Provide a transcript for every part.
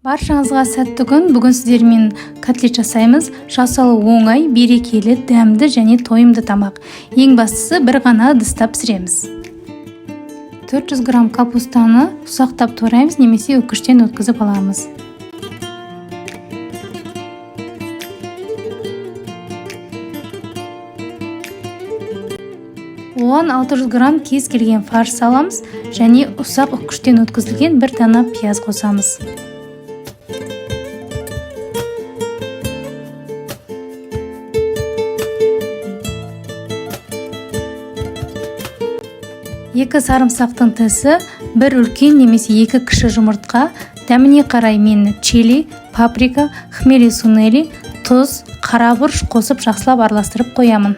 Баршаңызға сәтті күн. Бүгін сіздермен котлет жасаймыз. Жасалуы оңай, берекелі, дәмді және тойымды тамақ. Ең бастысы, бір ғана ыдыста пісіреміз. 400 грамм капустаны ұсақтап тураймыз немесе үккіштен өткізіп аламыз. Оған 600 грамм кез келген фарш саламыз және ұсақ үккіштен өткізілген бір дана пияз қосамыз. 2 сарымсақтың тісі, бір үлкен немесе 2 кіші жұмыртқа, дәміне қарай мен чили, паприка, хмели сунели, тұз, қара бұрыш қосып жақсылап араластырып қоямын.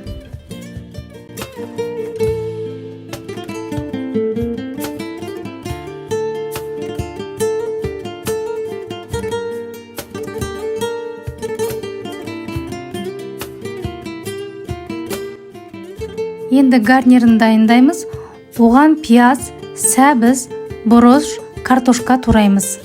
Енді гарнирін дайындаймыз. Оған пияз, сәбіз, бұрыш, картошка тураймыз.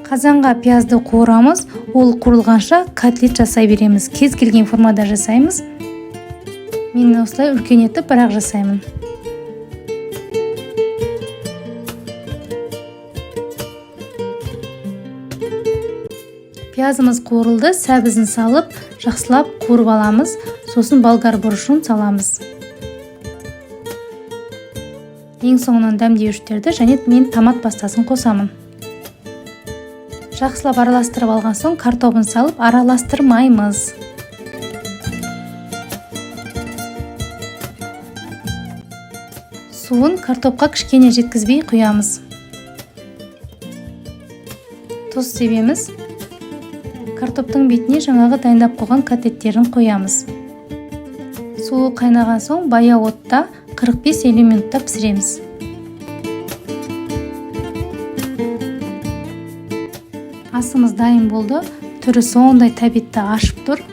Қазанға пиязды қуырамыз. Ол қуырылғанша котлет жасай береміз. Кез келген формада жасаймыз. Мен осылай үлкен етіп бірақ жасаймын. Пиязымыз қуырылды, сәбізін салып, жақсылап қуырып аламыз. Сосын болгар бұрышын саламыз. Ең соңынан дәмдеуіштерді және мен томат пастасын қосамын. Жақсылап араластырып алған соң картобын салып араластырмаймыз. Суын картопқа кішкене жеткізбей құямыз. Тұз себеміз. Картоптың бетіне жаңағы дайындап қойған котлеттерін қоямыз. Суы қайнаған соң баяу отта 45-50 минутта пісіреміз. Асымыз дайын болды. Түрі сондай тәбетті ашып тұр.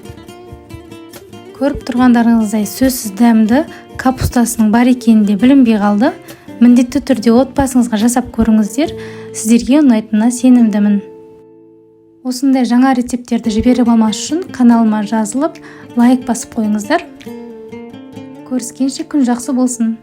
Көріп тұрғандарыңыздай сөзсіз дәмді, капустасының бар екені де білінбей қалды. Міндетті түрде отбасыңызға жасап көріңіздер, сіздерге ұнайтынына сенімдімін. Осындай жаңа рецепттерді жіберіп алмас үшін каналыма жазылып, лайк басып қойыңыздар. Көріскенше күн жақсы болсын.